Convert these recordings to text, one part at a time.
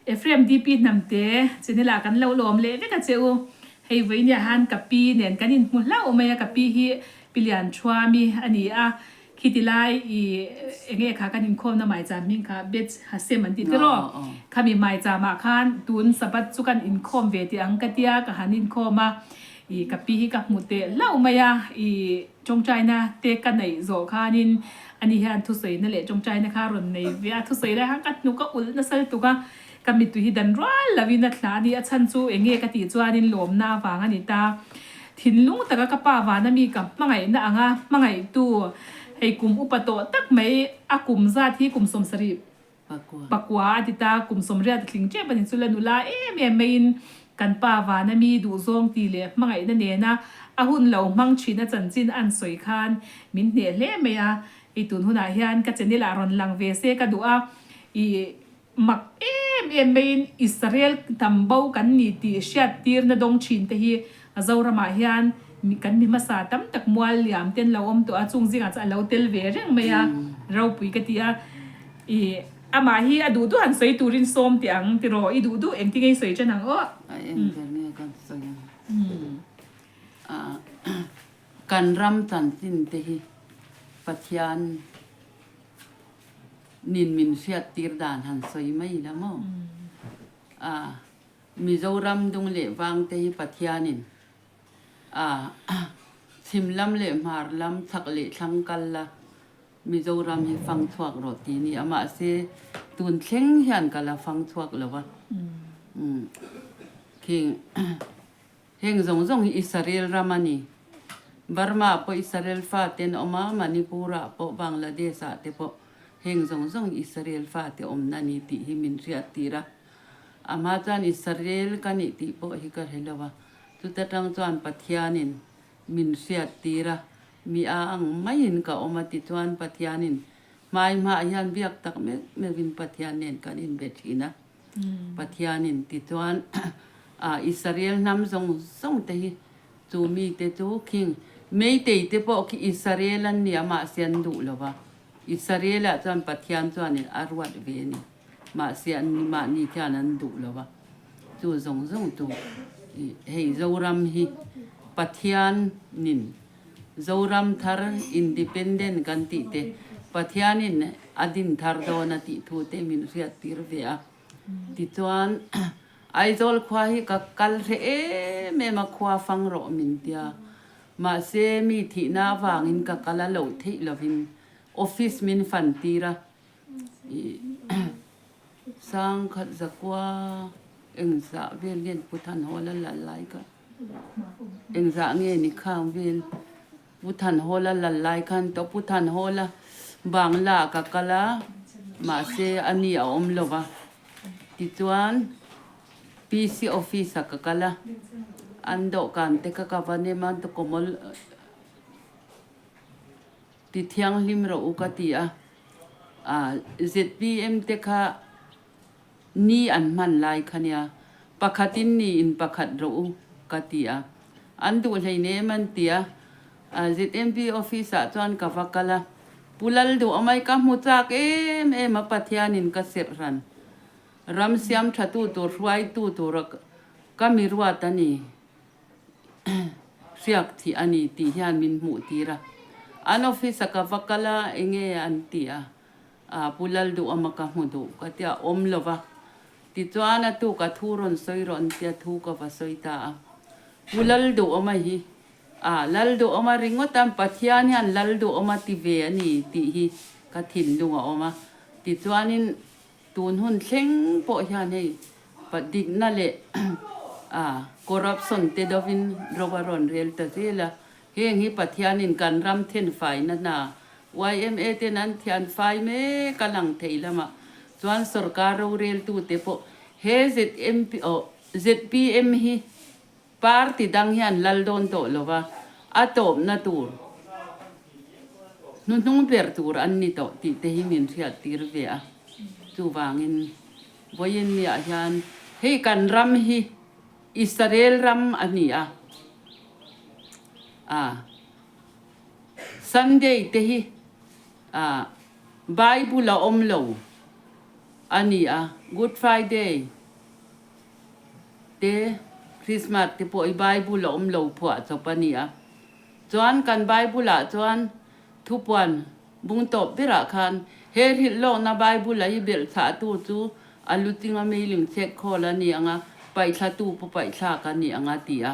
Ephraim DP Hnamte channel ah kan lo lawm leh vek a che u. Hei vawinia han ka pi nen kan inhmu hlauh mai a, ka pi hi Pi Lianṭhuami a ni a, khiti lai i enge kha kan inkhawmna maicham hming kha Beth Hashem an ti tiraw? Khami maicham ah khan tun Sabbath chu kan inkhawm ve tih ang ka tia ka han inkhawm a, i ka pi hi ka hmu teh hlauh mai a, i Tawngtaina te ka neih zawh khanin ani hian thusawina leh tawngtaina kha a rawn nei ve a, thusawi lai khan ka hnuk a ulh nasa lutuk a, ka mittui hi dan rual lovin a thla a ni. A chhan chu eng nge ka tih chuanin lawmna avang a ni ta. Thinlung taka ka pa vana mi ka hmangaihna anga hmangaihtu hei kum upa tawh tak mai a kum zat hi kum 70 Pakua a ti ta, kum 80 a tling tep a ni chu la nula em em maiin kan pa vana mi duhzawng ti leh hmangaihna nena a hun lo hmang thin a chanchin an sawi khan min hneh hle mai a, i tun hunah hian ka channel ah rawn lang ve se ka duh a, i mak em em maiin Israel hnam bo kan ni tih hriat tirna dawng thin te hi Zoramah hian kan mi hmasa tam tak mual liam te an lo awm tawh a, chung zingah chuan a lo tel ve reng mai a, ropui ka ti a. Ih, amah hi a duh duh han sawi turin sawm teh ang tiraw, i duh duh engtin nge i sawi ṭan ang aw? A eng ber nge kan sawi ang? Ah, kan ram chanchin te hi Pathian nin min hriat tir dan han sawi mai la maw? Ah. Mizoram dung leh vang te hi Pathianin a chhim lam leh hmar lam chhak leh thlang kal la Mizoram hi fang chhuak rawh ti ni a mahse tun thleng hian ka la fang chhuak lo va khing heng zawng zawng hi Israel ram a ni Burma pawh Israel fa te an awm a Manipur ah pawh Bangladesh ah te pawh heng zawng zawng hi Israel fa te awmna a ni tih hi min hriat tir a. Amah chuan Israel ka nih tih pawh hi ka hre lo a, chuta tang chuan Pathianin min hriat tir a, mi a ang maiin ka awm a ti chuan Pathianin hmai hmaah hian biak tak meuh meuhin Pathian nen kan inbe thin a, Pathianin ti chuan Israel hnam zawng zawng te hi chu mite chu khing Meitei te pawh khi Israel an nia mahse an duh lo va, Israel-ah chuan Pathian chuanin a ruat ve a ni. Mahse an ni mahni khian an duh lo va, chu zawng zawng chu hei Zoram hi Pathianin Zoram thar Independent kan tih te Pathianin a din thar dawn a tih thu te min hriat tir ve a. Tichuan Aizawl khua hi ka kal hreh em em a khua fang rawh min tia. Mahse mi thihna avangin ka kal a loh theih lovin office min fan tir a. Sangkhat zakua engzah vel nge Pu Thanhawla lal lai kha engzah nge ni khang vel Pu Thanhawla lal lai khan tawh Pu Thanhawla Bangla ah ka kal a mahse a ni a awm lo va tichuan PC office ah ka kal a an dawhkan te kha ka va nem a kawmawl Ti thianghlim rawh u ka ti a, zpm te kha ni an hman lai kha nia, pakhatin ni in pakhat rawh u ka ti a, an duh hleinem an ti a, ZMP office ah chuan ka va kal a, Pu Lalduhawmai ka hmu chak em em a Pathianin ka serh hran, ram siam tha tu tur hruaitu tura ka mi ruat a ni. Hriak thih a ni tih hian min hmuh tir a. An office a ka va kal a, enge an ti a, aa Pu Lalduhawma ka hmu duh ka ti a, awm lo va. Tichuan a tuk a thu rawn sawi rawh an tia thu ka va sawi ta a. Pu Lalduhawma hi aa Lalduhawma ringawt a, Pathian hian Lalduhawma ti ve a ni tih hi ka thinlung a awm a. Tichuanin Tun hun thleng pawh hian hei dikna leh corruption te dovin ro a rawn rel ta zel a, heng hi Pathianin kan ram thenfaina hna yma ten an thianfai mek a lang thei lamah chuan sorkar roreltute pawh he ZMP oh zpm hi Party dang hian lal dawn tawh lo va, a tawpna tur hnuhnung ber tur an ni tawh tih te hi min hriat tir ve a. Chuvangin vawiin miah hian hei kan ram hi Israel ram a ni a, a Sunday te hi a Bible a awm lo. a ni a, Good Friday te Christmas te pawh hi Bible a awm lo phuah chawp a ni a. Chuan kan Bible ah chuan thupuan bung tawp berah khan he hrilh lawkna Bible a hi belh chhah tu chu a lu chinga meiling chhek khawl a ni ang a, paihthla tu pawh paihthlak a ni ang a ti a.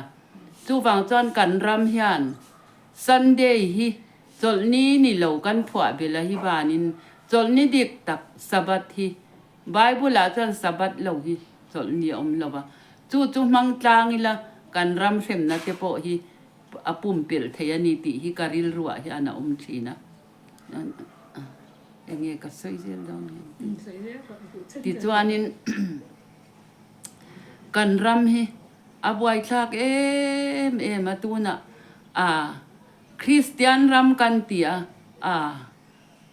Chuvang chuan kan ram hian Sunday hi chawlhni ni lo kan phuah belh a hi vanin chawlhni dik tak Sabbath hi Bible ah chuan Sabbath lo hi chawlhni a awm lo va, chu chu hmang tlang ila kan ram hremna te pawh hi a pumpelh thei a ni tih hi ka rilruah hian a awm thin a. Enge ka sawi zel dawn nge tih. Tichuanin kan ram hi a buaithlak em em a tunah a Kristian ram kan ti a, a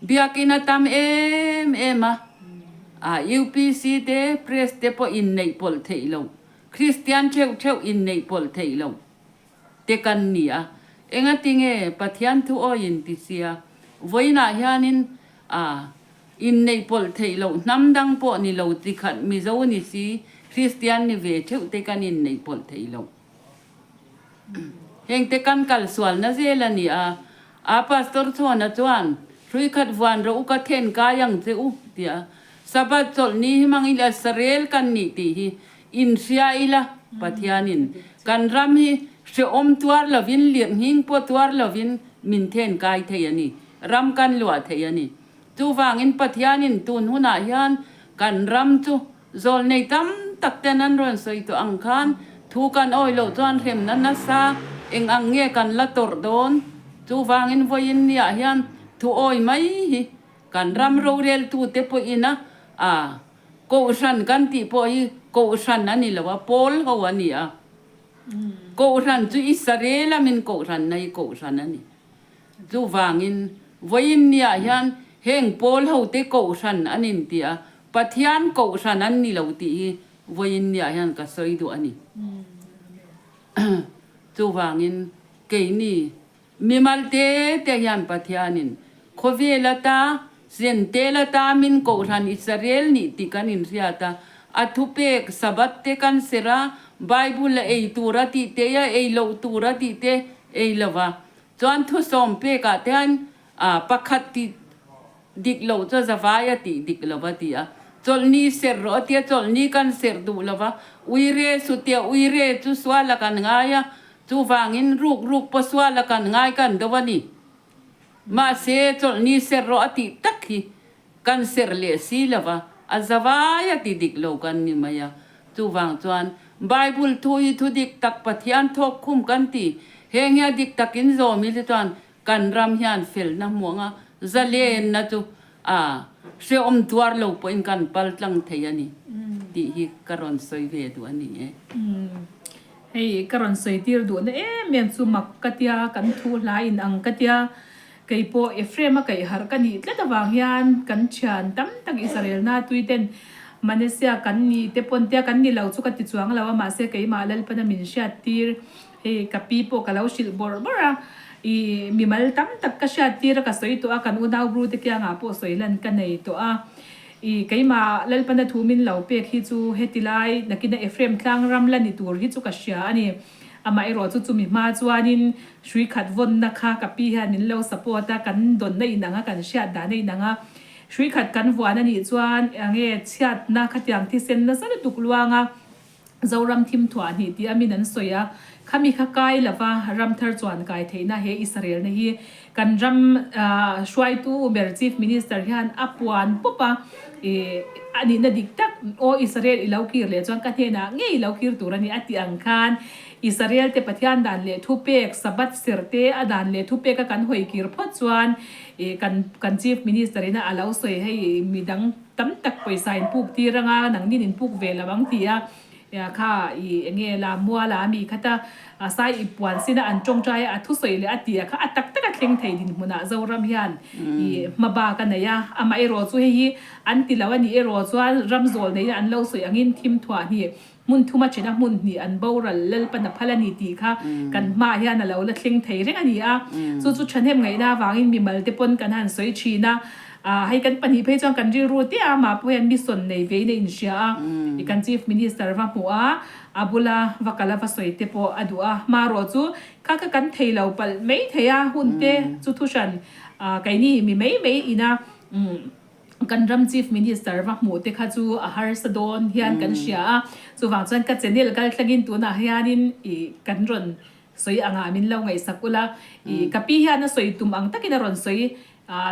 Biakin a tam em em a, a UPC te press te pawh inneih pawlh theih loh, Kristian theuh theuh inneih pawlh theih loh. te kan ni a, engatinge Pathian thu awiin ti sia, vawiinah hianin a inneih pawlh theih loh hnam dang pawh ni lo chi khat Mizo ni si Kristian ni ve theuh te kan inneih pawlh theih loh. Heng te kan kal sualna zel a ni a, a Pastor Chhawna chuan hrui khat vuan rawh u ka then kai ang che u tia Sabbath chawlh ni hi hmang ila Sarel kan nih tih hi Inhria ila, Pathianin kan ram hi hrehawm tuar lovin, lirhnghing pawh tuar lovin min then kai thei a ni, ram kan luah thei a ni. Chuvangin Pathianin tun hunah hian kan ram chu zawlnei tam tak ten an rawn sawi tawh ang khan thu kan awi loh chuan hremna nasa eng ang nge kan la tawrh dawn? Chuvangin vawiin niah hian thu awi mai hi kan ram roreltute pawhin a a Kohhran kan tih pawh hi Kohhran a ni lo a, Pawl ho a ni a. Kohhran chu Israel amin Kohhranna hi Kohhran a ni. Chuvangin vawiin niah hian heng Pawl ho te Kohhran an inti a, Pathian Kohhran an ni lo tih hi vawiin niah hian ka sawi duh a ni. Chuvangin keini Mimal te te hian Pathianin khawvel ata zen tel ata min Kohhran Israel nih tih kan inhriat a, a thupek Sabbath te kan serh a, Bible a ei tur a tih te a ei loh tur a tih te ei lo va. Chuan thusawm pekah te hian a pakhat tih dik loh chu zavai a tih dik lo va ti a, chawlhni serh rawh a tia chawlhni kan serh duh lo va, uire sutia uire chu sual a kan ngai a, Chuvangin ruk ruk pawh sual a kan ngai kan do a ni. Mahse, chawlhni serh rawh a tih tak hi kan serh leh si lo va, a zavai a ti dik lo kan ni mai a. Chuvang chuan Bible thu hi thu dik tak Pathian thawk khum kan ti. Heng hi a dik takin zawm hi chuan kan ram hian felna hmuanga zalenna chu a hrehawm tuar lo pawhin kan pal tlang thei a ni tih hi ka rawn sawi ve duh a ni e. Hei ka rawn sawi tir duhna em em chu mak ka tia, kan thu hla in ang ka tia, kei pawh Ephraim a kaih harh ka nih tlat avang hian kan thian tam tak Israel na tui ten Manesia kan ni te pawn tia kan ni lo chu ka ti chuang lo a mahse keimah Lalpana min hriat tir hei ka pi pawh ka lo hrilh bawrh bawrh a ih mimal tam tak ka hriat tir a ka sawi tawh a kan unau bru te kiangah pawh sawi lan ka nei tawh a. I keimah Lalpana thu min lo pek hi chu heti lai nakina Ephraim tlang ram la ni tur hi chu ka hria a ni. Amah erawh chu chumi hma chuanin hrui khat vawnna kha ka pi hian min lo support a, kan dawnna inang a, kan hriat dahna inang a. Hrui khat kan vuan a nih chuan enge chhiatna khatiang thisen nasa lutuk luanga Zoram thim thuah hnih tih a min an sawi a, khami kha kai lova ram thar chuan kai theihna he Israel-na hi kan ram hruaitu ber Chief Minister hian a puan pawp a, ih a nihna dik tak aw Israel i lo kir leh chuan ka hnenah ngei i lo kir tur a ni a tih ang khan Israel te Pathian dan leh thupek Sabbath serh te a dan leh thupek a kan hawi kir phawt chuan ih kan kan Chief Minister ina a lo sawi hei midang Tam tak pawisa in puk tir anga nangnin in puk ve lo ang ti a, kha i enge la mual a mi khat a sai i puan sin a an tawngtai a a thusawi leh a ti a kha a tak tak a thleng thei dinhmunah Zoram hian i hma bak a nei a, amah erawh chu hei hi an ti lo a nih erawh chuan ram zawl neiin an lo sawi angin thim thuah hnih. Hmun thuma chena hmun hnih an boral Lalpan a phal a ni tih kha kan hmaah hian a lo la thleng thei reng a ni a. Chu chu thahnem ngaihna avangin mimal te pawn kan han sawi thin a. Hei kan pahnih phei chuan kan rilru te a mah pawh hian mission nei vein a inhria a. I kan Chief Minister va hmuh a, a bula va kal a va sawi te pawh a duh a. Hmarawh chu kha kha kan thei lo palh mai thei a, hun te chu thuhran keini mi mai mai ina Kan ram Chief Minister va hmuh te kha chu a harsa dawn hian kan hria a, chuvang chuan ka channel kal thlangin tunah hianin ih kan rawn sawi angah min lo ngaihsak ula, ih ka pi hian a sawi tum ang takin a rawn sawi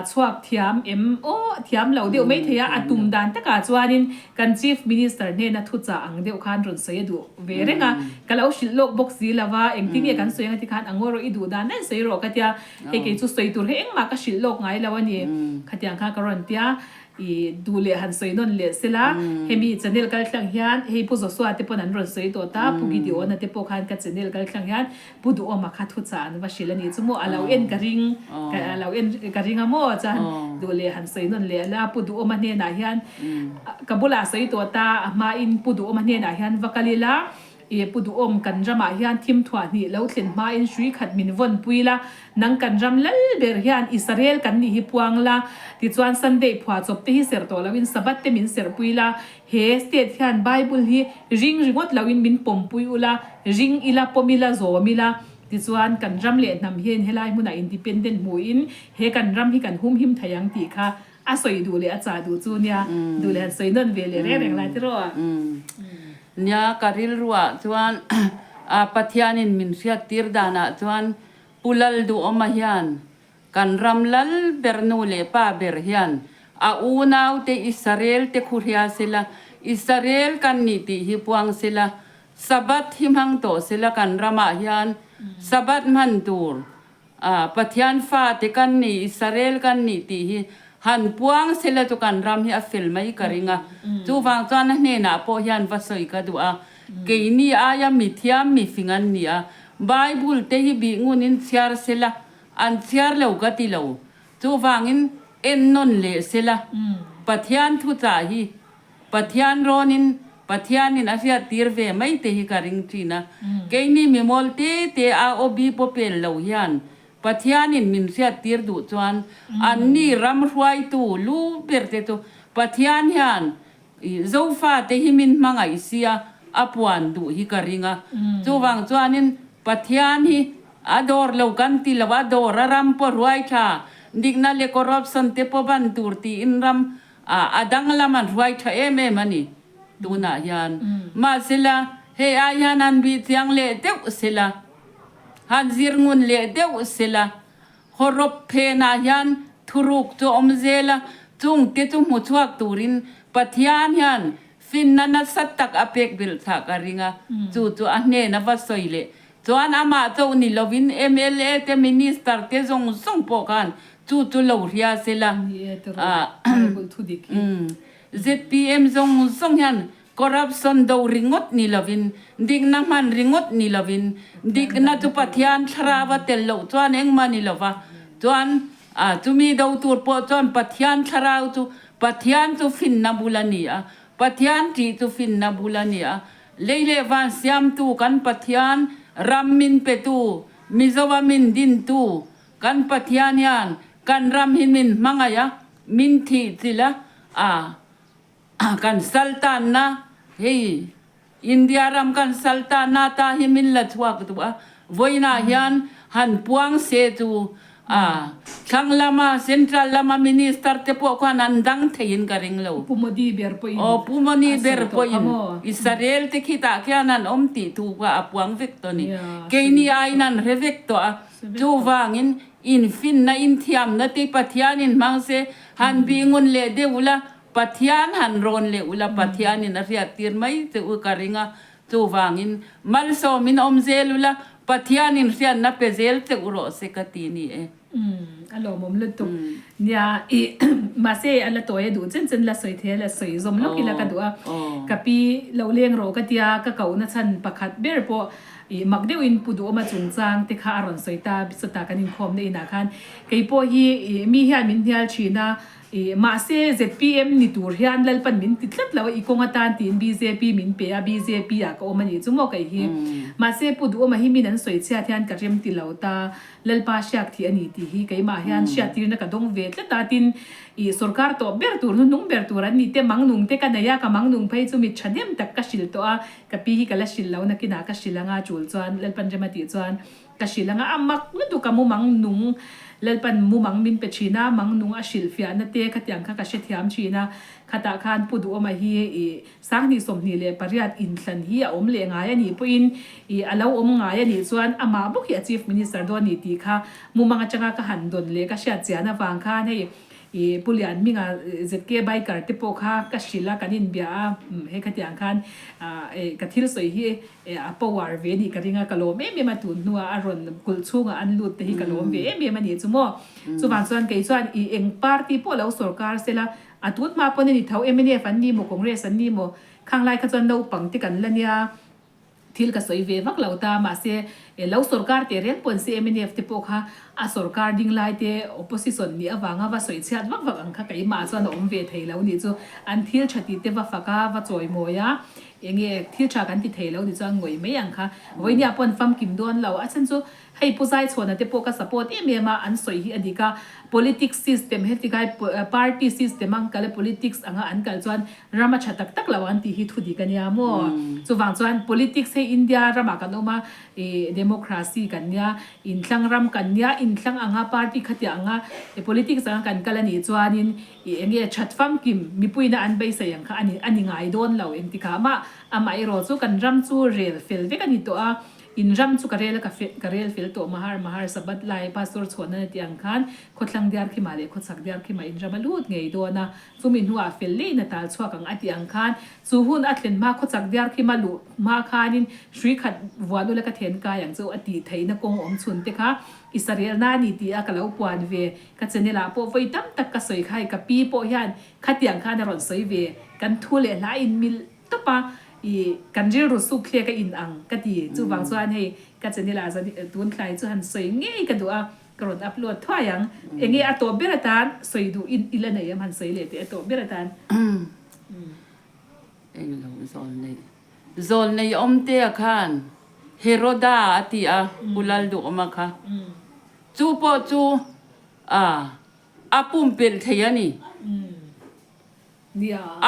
chhuak thiam em aw thiam lo deuh mai thei a, a tum dan takah chuanin kan Chief Minister hnena thuchah ang deuh khan rawn sawi a duh ve reng a, ka lo hrilh lawk bawk si lo va, engtin nge kan sawi ang ti khan a ngaw rawh i duh dan daih sawi rawh ka tia. Hei kei chu sawi tur hi engmah ka hrilh lawk ngai lo a ni. Khatiang kha ka rawn tia, i duh leh han sawi nawn leh sela, hemi channel kal tlang hian hei Pu Joshua te pawn an rawn sawi tawh ta, Pu Gideon-a te pawh khan ka channel kal tlang hian Pu Duhawma kha thuchah an va hrilh a ni chu maw, a lo en ka ring, a lo en ka ring a maw chuan duh leh han sawi nawn leh la, Pu Duhawma hnenah hian ka bulah sawi tawh ta, a hmain Pu Duhawma hnenah hian va kal ila, I pu duhawm kan ramah hian thim thuah hnih lo thlen hmain hrui khat min vawn pui la, nang kan ram lal ber hian Israel kan nih hi puang la, tichuan Sunday phuah chawp te hi serh tawh loin Sabbath te min serh pui la, he state hian Bible hi ring ringawt loin min pawm pui ula, ring ila, pawm ila, zawm ila, tichuan kan ram leh hnam hian helai hmunah independent hmuin he kan ram hi kan humhim thei ang tih kha A sawi duh leh a chah duh chu nia, duh leh han sawi nawn ve leh reng reng lai tiraw a. Nia, ka rilruah chuan a Pathianin min hriattir danah chuan Pu Lalduhawma hian kan ram lal ber nu leh pa ber hian a unaute Israel te khu hria sela, Israel kan nih tih hi puang sela, Sabbath hi hmang tawh sela kan ramah hian Sabbath hman tur A, Pathian fate kan ni, Israel kan ni tih hi han puang sela chu kan ram hi a fel mai ka ring a. Chuvang chuan a hnenah pawh hian va sawi ka duh a, keini aia mi thiam mi fing an ni a, Bible te hi bih ngunin chhiar sela, an chhiar lo ka ti lo. Chuvangin ennawn leh sela, Pathian thuchah hi Pathian rawnin Pathianin a hriattir ve mai te hi ka ring thin a. Keini mimawl te te a aw bi pawh pel lo hian Pathianin min hriattir duh chuan anni ram hruaitu lu ber te chu Pathian hian Zofa te hi min hmangaih sia a puan duh hi ka ring a. Chuvang chuanin Pathian hi a dawr lo kan ti lo a, dawr a ram pawh hruai tha dikna leh corruption te pawh ban tur tiin ram A, a danglam an hruai tha em em a ni tunah hian. Mahsela, hei ai hian han bih chiang leh deuh sela, han zir ngun leh deuh sela, hawrawp phenah hian thuruk chu awm zel a, chungte chu hmu chhuak turin Pathian hian finna nasa tak a pek belh thlah ka ring a, chu chu a hnena va sawi leh chuan amah chauh ni lovin mla te minister te zawng zawng pawh khan Chu chu lo hria sela. Ni e tiraw, Bible thu dik hi. ZPM zawng zawng hian corruption do ringawt ni lovin, dikna hman ringawt ni lovin, dikna chu Pathian thlarau a tel loh chuan engmah ni lova, chuan chumi do tur pawh chuan Pathian thlarau chu Pathian chu finna bul a ni a, Pathian tih chu finna bul a ni a, lei leh van siamtu kan Pathian ram min petu, Mizoa min dintu, Kan Pathian hian kan ram hi min hmangaih a, min thih chilh a, a kan saltanna hei India ram kan saltanna ta hi min la chhuak duh a, vawiinah hian han puang se chu a thlang lama central lama minister te pawh khuan an dang theiin ka ring lo. Pu Modi ber pawhin Aw Pu Modi a sawi ber tawh kha pawhin maw? Israel te khitah khian an awm tih thu kha a puang vek tawh a ni. Yeah, Keini sawi vek aiin tawh. an hre vek tawh a. Chuvangin, infinna, inthiamna te Pathianin hmang se, han bih ngun leh deuh ula, Pathian han rawn leh ula, Pathianin a hriattir mai che u ka ring a. Chuvangin, malsawmin awm zel ula, Pathianin hriatna pe zel che u rawh se ka ti ni e. Umm, a lawmawm lutuk. Nia, i mahse a la tawi a duh chen chen la sawi thei a, la sawi zawm lawk ila ka duh a. Ka pi lo leng rawh ka tia, ka kohna chhan pakhat ber pawh Ih mak deuhin Pu Duhawma chungchang te kha a rawn sawi ta, sawtah kan inkhawmna inah khan kei pawh hi ih mi hian min hnial thin a, I mahse zpm ni tur hian Lalpan min ti tlat lo a, i kawng atan tiin bjp min pe a, bjp ah ka awm a nih chu maw kei hi. Mahse Pu Duhawma hi min an sawi chhiat hian ka rem ti lo ta, Lalpa hriak thih a ni tih hi keimah hian hriattirna ka dawng ve tlat a, tin i sorkar tawp ber tur hnuhnung ber tur an nih te mangnung te ka nei a, ka mangnung phei chu mit thahnem tak ka hrilh tawh a, ka pi hi ka la hrilh lo nakinah ka hrilh anga tul chuan Lalpan rem a tih chuan Ka hrilh anga a mak lutuk a mumang nung Lalpan mumang min pe thin a, mang nung a hrilh fiahna te khatiang kha ka hrethiam thin a, khatah khan Pu Duhawma hi i Sanghnih 28 inthlan hi a awm leh ngai a nih pawhin i a lo awm ngai a nih chuan amah bawk hi a Chief Minister dawn a ni tih kha mumang atanga ka han dawn leh ka hriat chian avang khan hei I Pu Lianhminga ZK Biker te pawh kha ka hrilh a, kan inbia a, hei khatiang khan ka thil sawi hi a power ve nih ka ring a, ka lawm em em a, tun hnuah a rawn kulh chhungah an lut te hi ka lawm ve em em a nih chu maw. Chuvang chuan kei chuan i eng party pawh lo sorkar sela, a tun hma pawn a ni tho, mnf an ni maw, Congress an ni maw, khang lai kha chuan naupang te kan la nia, Thil ka sawi ve vak lo ta, mahse lo sorkar teh reng pawn se mnf te pawh kha a sorkar ding lai te opposition nih avanga va sawi chhiat vak vak ang kha keimah chuan a awm ve thei lo nih chu. An thil tha tih te va fak a, va chawi mawi a, enge thil tha kan ti thei lo nih chuan ngawih mai ang kha. Vawinia pawn famkim dawn lo, a chhan chu Hei Pu Zaichhuana te pawh ka support em em a, an sawi hi a dik a, politics system heti kai party system ang kal a politics anga an kal chuan ram a tha tak tak lo ang tih hi thu dik a nia maw? Chuvang chuan politics hei India ramah kan awm a, ih democracy kan nia, inthlang ram kan nia, inthlang anga party khatiang anga politics anga kan kal a nih chuanin ih enge that famkim mipuiina an beisei ang kha a ni a ni ngai dawn lo engtikah mah amaherawh chu kan ram chu rel fel vek a ni tawh a, In ram chu ka rel a ka ka rel fel tawh Mahar Mahar Sabbath lai Pastor chhuahna na tih ang khan khawthlang diar khimah leh khawchhak diar khimah in ram a lut ngei dawn a, chumi hnuah fel leiin a tal chhuak ang a tih ang khan chu hun a thlen hma khawchhak diar khima luh hma khanin hrui khat vuan ula ka then kai ang chu a tih theihna kawng awm chhun te kha i sarelna a ni tih a ka lo puan ve ka channel ah pawh vawi tam tak ka sawi kha hei ka pi pawh hian khatiang khan a rawn sawi ve kan thu leh hla in mil tawp a, i kan rilru suk thlek a in ang ka ti. Chuvang chuan hei ka channel ah zan tun thlai chu han sawi ngei ka duh a, ka rawn upload thuai ang. Enge a tawp ber atan sawi duh in i la nei em han sawi leh teh a tawp ber atan. Englo zawl nei zawl nei awm te a khan Heroda a ti a Pu Lalduhawma kha chu pawh chu a a pumpelh thei a ni.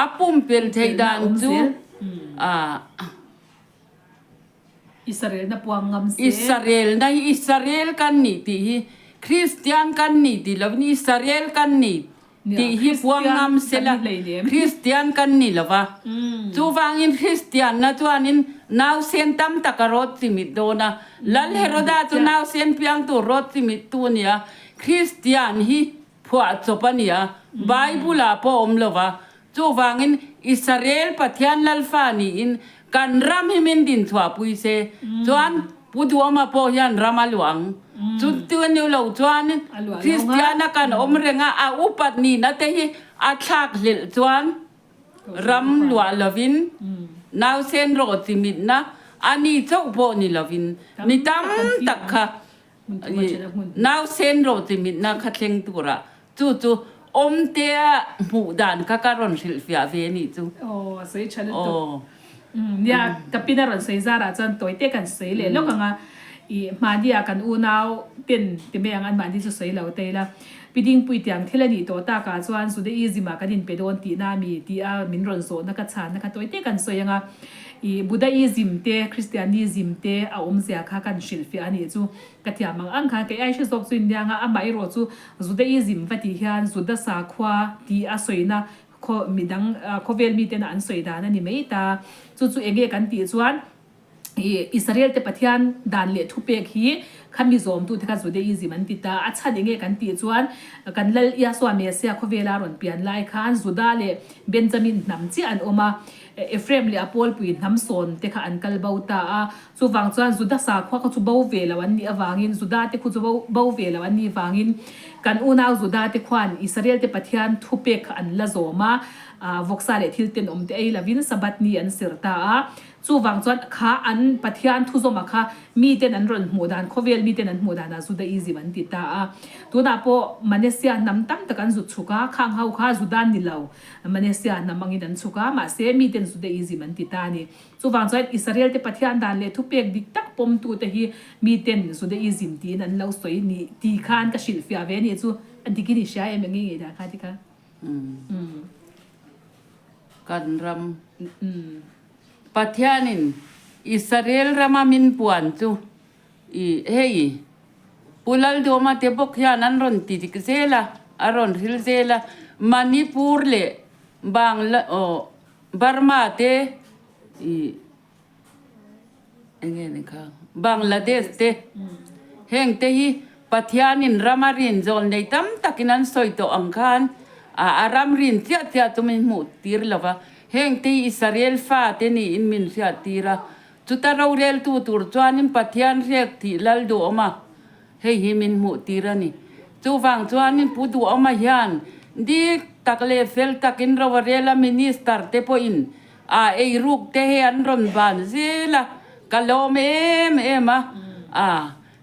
A pumpelh theih dan chu a. Israelna puang ngam se. Israelna hi Israel kan nih tih hi Kristian kan nih tih lovin Israel kan nih tih hi puang ngam se la Kristian kan ni lova. Chuvangin Kristianna chuanin nausen tam tak a rawt chimit dawn a. Lal Heroda chu nausen piang tur rawt chimit tu a ni a. Kristian hi Phuah chawp a ni a, Bible-ah pawh a awm lo va. Chuvangin, Israel Pathian Lalfa niin kan ram hi min din chhuahpui se, chuan Pu Duhawma pawh hian ram a luah ang. Chuti ni lo chuan Kristiana kan awm reng a, a upat nihna te hi a thlak hlelh chuan ram luah lovin nausen rawh chimitna a ni chauh pawh ni lovin mi tam tak kha Nausen rawh chi mitna kha thleng tura chu chu awmtea hmuh dan kha ka rawn hrilhfiah ve a nih chu. Aw, a sawi tha lutuk. Nia, ka pin a rawn sawi zarah chuan tawi te kan sawi leh lawk ang a. I mahnia kan unau ten ti mai ang an mahni chu sawi lo ta ila. Pi Dingpui tiang thil a nih tawh takah chuan Judaism ah kan inpe dawn tihna mi tih a min rawn zawhna ka chhanna kha tawi te kan sawi ang a. I Buddhaism te Christianism te a awmzia kha kan hrilhfiah a nih chu ka thiam ang ang khan kei ai hre zawk chu inliang a, amaherawh chu Judaism va tih hian Juda sakhua tih a sawina khaw midang khawvel miten an sawi dan a ni mai ta. Chu chu enge kan tih chuan I Israel te Pathian dan leh thupek hi khami zawmtu te kha Judaism an ti ta. A chhan enge kan tih chuan kan Lal Yahshua Messiah khawvela rawn pian lai khan Juda leh Benjamin hnam chiah an awm a. Ephraim leh a pawlpui hnam sawn te kha an kal bo ta a, chuvang chuan Juda sakhua kha chu bo ve lo an nih avangin, Juda te khu chu bo bo ve lo an nih vangin kan unau Juda te khuan Israel te Pathian thupek kha an la zawm a. Vawksa leh thil tenawm te ei lovin Sabbath ni an serh ta a. Chuvang chuan kha an Pathian thuzawma kha miten an rawn hmuh dan, khawvel miten an hmuh danah Judaism an ti ta a. Tunah pawh Manesia hnam tam tak an zut chhuk a, khang ho kha Juda ni lo, Manesia hnam angin an chhuk a, mahse miten Judaism an ti ta a ni. Chuvang chuan Israel te Pathian dan leh thupek dik tak pawmtute hi miten Judaism tiin an lo sawi ni ti khan ka hrilhfiah ve a nih chu. A dik in i hria em eng nge nge dah kha ti kha. Kan ram Pathianin Israel rama min puan chu i hei Pu Lalduama te bawk hian an rawn ti dik zel a, a rawn hril zel a, Manipur leh Bangla aw Burma te i Enge ni kha? Bangladesh te heng te hi Pathianin ram a rin zawl nei tam takin an sawi tawh ang khan a a ram rin chiah chiah chu min hmuh tir lo va, heng te hi Israel fa te niin min hriat tir a, chuta roreltu tur chuanin Pathian hrek thih lal duhawm a, hei hi min hmuh tir a ni. Chuvang chuanin Pu Duhawma hian dik tak leh fel takin rorela Minister te pawhin A eiruk te hi an rawn ban zel a, ka lawm em em a, a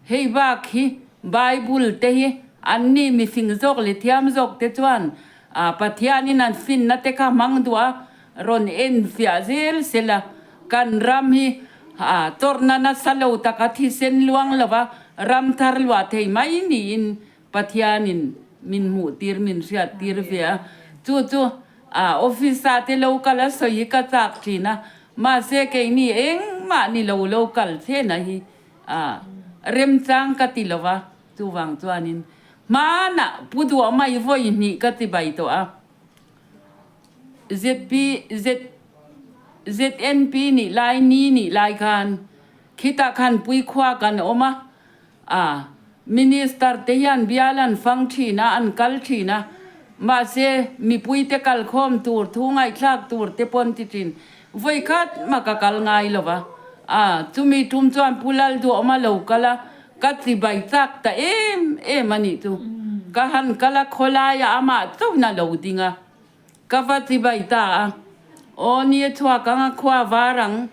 hei bak hi Bible te hi an ni mifing zawk leh thiam zawk te chuan a Pathianin an finna te kha hmang duh a, rawn en fiah zel sel a, kan ram hi a tawrhna nasa lo taka thisen luang lova ram thar luah thei mai niin Pathianin min hmuh tir min hriat tir ve a, chu chu a office ah te lo kal a sawi hi ka chak thin a, mahse keini engmah ni lo lo kal thlen a hi a remchang ka ti lo va, chuvang chuanin hmanah Pu Duahmai vawi hnih ka ti bai tawh a, ZP Z ZNP nih lai ni nih lai khan khitah khan Puikhua kan awm a, A, Minister te hian bial an fang thin a, an kal thin a, mahse mipui te kal khawm tur, thu ngaihthlak tur te pawn ti thin. Vawi khat mah ka kal ngai lo va. A, chumi tum chuan Pu Lalduhawma lo kal a, ka chibai chak ta em em a nih chu. Ka han kal a, khawlaia amah chauhin a lo ding a, ka va chibai ta a. Aw ni a chhuak ang a, khua var ang.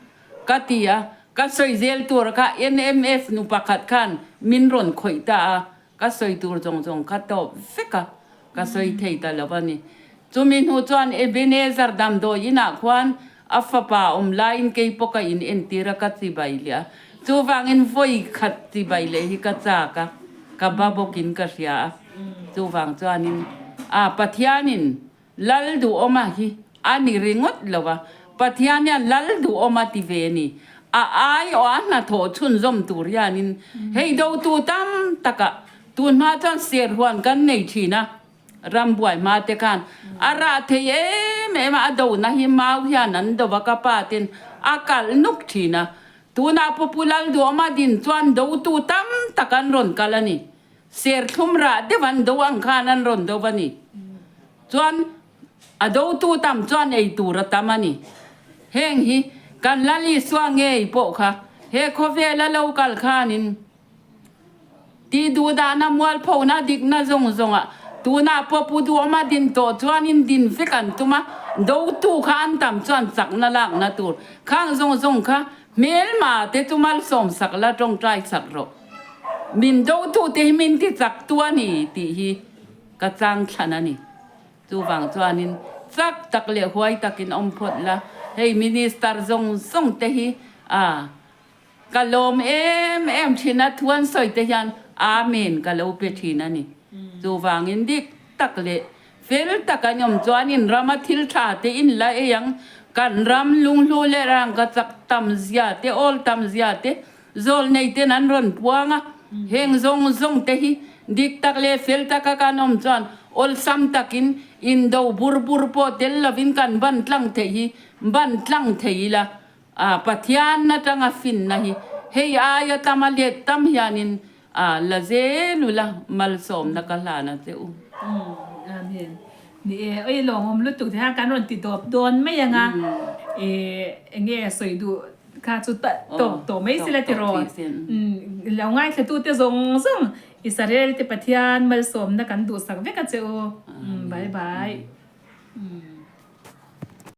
Ka ti a, ka sawi zel tur kha NMF nu pakhat khan min rawn khawih ta a, ka sawi tur zawng zawng kha tawp vek a, ka sawi thei ta lo a ni. Chumi hnu chuan Ebenezer damdawi inah khuan a fapa awm laiin kei pawh ka in entir a, ka chibai leh a. Chuvangin vawi khat chibai leh hi ka chak a, ka ba bawkin ka hria a. Chuvang chuanin a Pathianin Lal duhawma hi a ni ringawt lo a, Pathian hian Lal duhawma ti ve a ni. A aiawh a hnathawh chhunzawm tur hianin hei dotu tam takah tunhma chuan serhuan kan nei thin a, rambuai hma te khan a rah thei em em a, a dona hi mau hian an do a, ka pa ten a kalh nuk thin a. Tunah Pu Lal duhawma din chuan dotu tam tak an rawn kal a ni. Serthlum rah deuh an do ang khan an rawn do a ni. Chuan a dotu tam chuan ei tur a tam a ni. Heng hi kan Lal Isua ngei pawh kha he khawvela lo kal khanin tih duhdahna mualphona dikna zawng zawngah tunah pawh Pu Duhawma din tawh chuanin din vek an tum a, dotu kha an tam chuan chakna lakna tur khang zawng zawng kha hmelma te chu malsawmsak la tawngtai sak rawh. Min dotute hi min ti chak tu a ni tih hi ka chang thlan a ni. Chuvang chuanin chak tak leh huai takin awm phawt la, hei Minister zawng zawng te hi a ka lawm em em thin a, thu an sawi te hian Amen ka lo pe thin a ni. Chuvangin dik tak leh fel tak an awm chuanin rama thil tha te in la ei ang, kan ram lunghlu leh rangka chak tam zia te, awl tam zia te Zawlnei ten an rawn puang a, heng zawng zawng te hi dik tak leh fel taka kan awm chuan awlsam takin indo bur bur pawh tel lovin kan ban tlang theih hi ban tlang thei ila, a Pathian atanga finna hi hei aia tama let tam hianin a la zel ula malsawmna ka hlan a che u. Amen. Ni e, oi lawmawm lutuk te khan kan rawn ti dawp dawn mai ang a, e enge sawi duh Kha chu tawp tawh mai sila tiraw? Lo ngaithlatute zawng zawng Israel te Pathian malsawmna kan duhsak vek a che u. Bye bye.